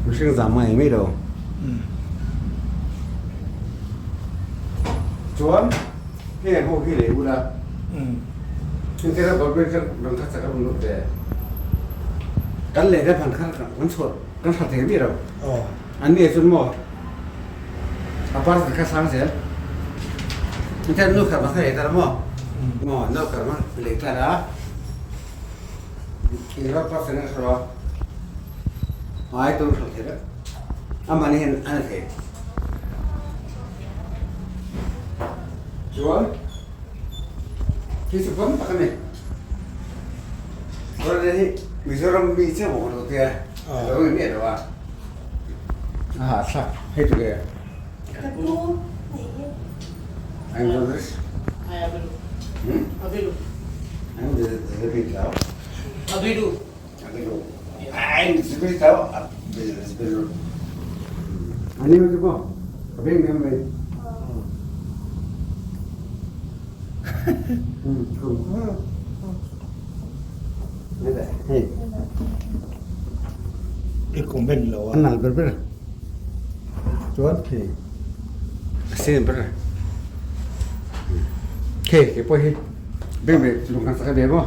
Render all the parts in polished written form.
Mihring zam ngai mai lo. Chuan heng ho hi lei ula engtir a government kha rawn kha chak a rawn lut ve. Kan lei te phan kha kan chhuah kan hra thei miah lo. An ni chuan maw a par kha sang zel. Engtir nu khat kha lei ta la maw maw nu khat lei ta la engro percent a hra ai tur hra thei vek. Amah hian a na thei. Chuan khi chu pawm tak a ni. Chuan hei Mizoram mi chiah bawk lo te a lo ni miah lo a. A hahthlak hei tu nge? Ka pu nei hi. Ang brothers. Ai abilu. Hmm? Abilu. Ang zibit tau. Abilu. Abilu. Ai zibit tau. Abilu. Ani mo ko. Kabing nem mai. Hei. I comment lo a. An nal ber ber. Chuan khi a sen ber. Khi ke pawh hi beng ve lung kan sak ve maw.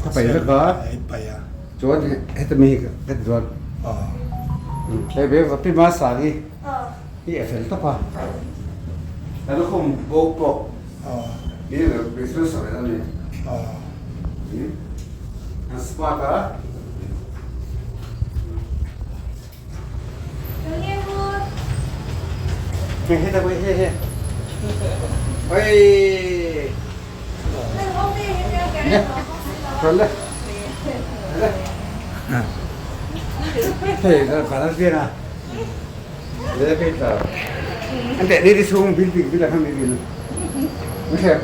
Ka pai vek a. Ai pai a. Chuan heta mi hi ka ti chuan. Hei ve va pi ma sang hi. Hi a fel tawp a. Ka lukhum bo pawh. Hi business a ni. An smart a. Hei hei ta hei hei. Oi. Rồi lên. Hei ka lan pian a. Le pe ta. An te ni chung bil bil bil khang ni bil. Okay.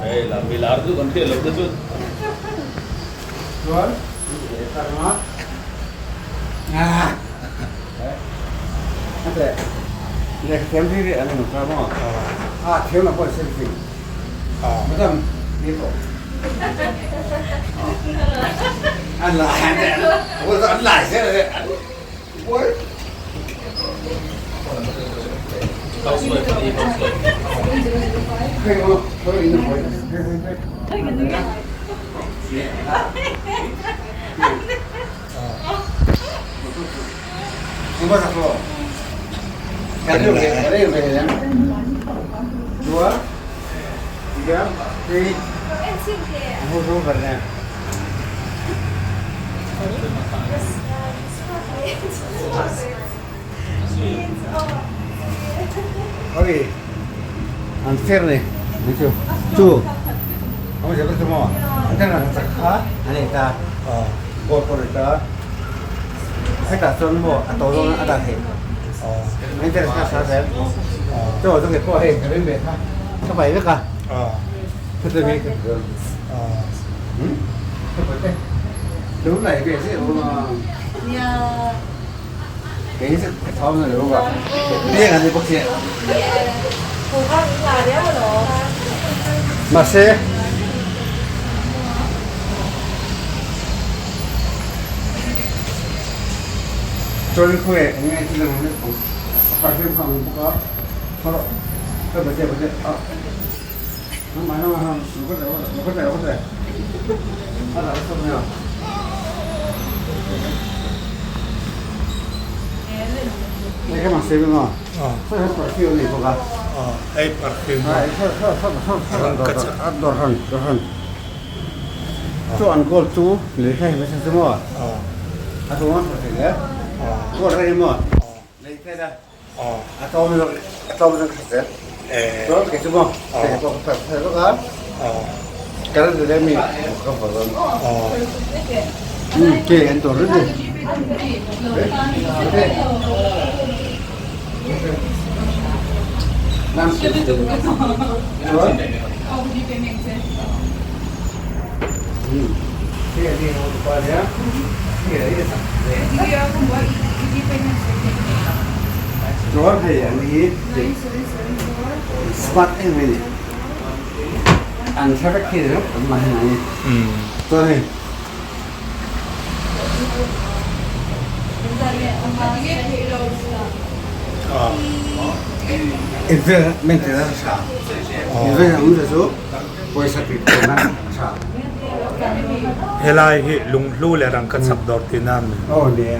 Hei la mi lar chu kan hriat loh te chu. Chuan ta ma. Ah. Ate. Le thiam hi an nu ka mo. Ah thiam la pawh sil thing. Madam ni ko. An la an lại thế này. Ui. Khao suai pali khao suai. Hei mo, hei in hoi. Hei hei hei. Không có sạc rồi. Cái điều này ở đây về nhá. Chúa. Thì hô số vật này. Ok. An fair này. Thấy chưa? Chú. Ông sẽ có cái mò. Anh ta là chặt khá. Anh này ta. Cô cô này ta. Hết cả xuân mùa, à tổ luôn, à đạt hết. Anh ta là sao thế? Cho tôi cái cô hay cái bên mẹ ha. Các bạn biết à? Thế tôi biết. Ừ. Đúng này cái gì mà. Cái gì thom rồi đúng không ạ? Đây là gì bác sĩ? Mà xe. Tôi không hề nghe cái gì mà không. Phải không không có. Thôi, tôi phải chơi phải chơi. Nó mà nó mà nó có thể nó có thể nó có thể. Nó là không nào. Đây cái mặt xe bên ngoài. Sao hết quả siêu này có cả. Hei perfume. Ai sao sao sao sao sao dor han dor han. Chu an gold chu lei khai mai chu maw. A tu ngon thei le. Gold rai maw. Lei khai da. A tom lo a tom lo khat zel. Chuan kei chu maw. Kei pawh ka thei vek a. Kal le mi ka va ron. Ke an tur ri. Chuan hei an hi smart em mai ni an hre vek thei ringawt an mahni a ni chuan hei Investment a tha investment awm chu pawisa tih theihna a tha. Helai hi lunghlu leh rangkachak dawr tihna a ni. Aw ni e.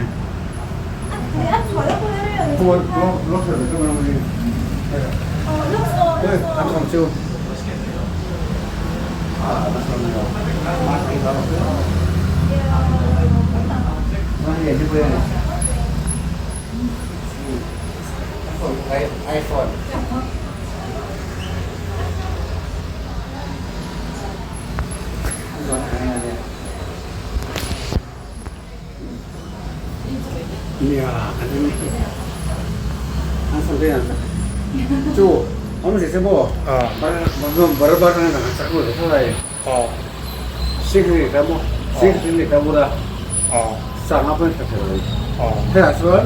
Nia an an sawi an chu awm se se maw bar bar an an chak lo thlai sing ta maw sing sing ta bula sanga pawh tha thei hei chuan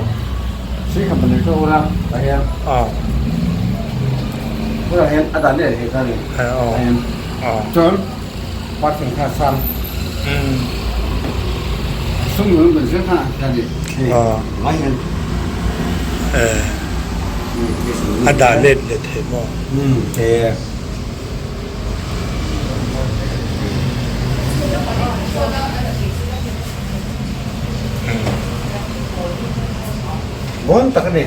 sing kha ban ta bula a hian bula hian a dan leh thei ta ni chuan parking kha sang sum lung kan zir kha ta ni mai hian a dah let leh thei maw thei bon tak a ni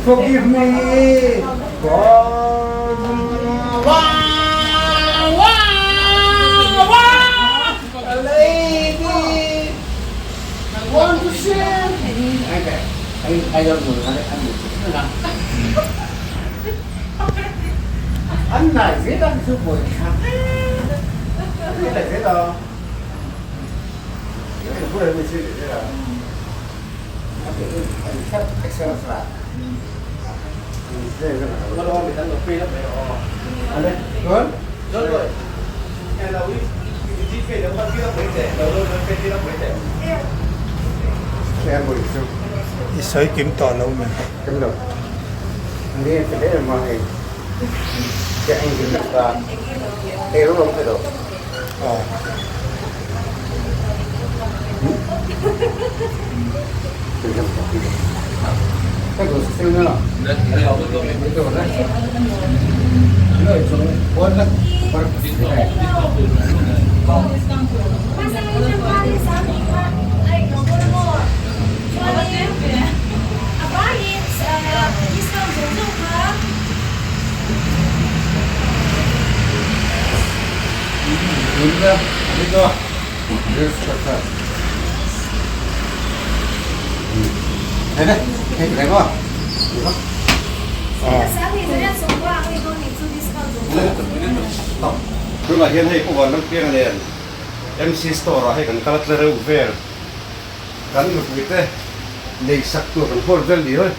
Forgive me. A lady want to share. I don't know. Anh này dễ đăng chú buổi Cái này dễ đâu. Cái này cũng là mình suy nghĩ là I sawi kim tawh lo mai. Tunah hian hei Pu Vanlalpianga nen MC Store ah hei kan kal a tla reuh vel kan nupui te. Lei sak tur kan hawl vel ni hawi.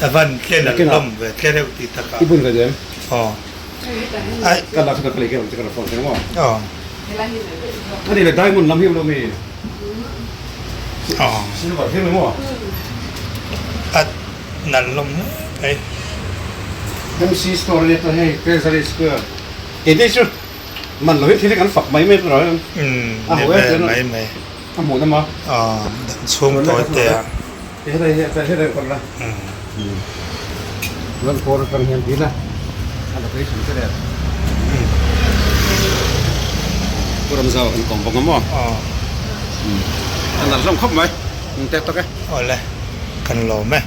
A van tle nalh hlawm ve, tle reuh tih takah. I bun ve duh em? Aw. Ai. Ka lak chu ka lei keuh che ka la phone che maw? Aw. A ni le diamond lam hi awm lo mi? Aw. Silver hi ni maw? A nalh hlawm hle mai. MC store ania chuan hei Treasury Square. Keini chu man lo hi thil hi kan fak mai mai tur a A ho em mai mai. A hmuh na ma. Aw dam chhung tawi te a. Helai hi a helai kawr la. Chuan kawr atang hian dil a. A location te leh. Pu Ramzau kan kawm bawk a maw? Aw. A nalh hlawm khawp mai. Eng tek tak e. Awle kan lawm e.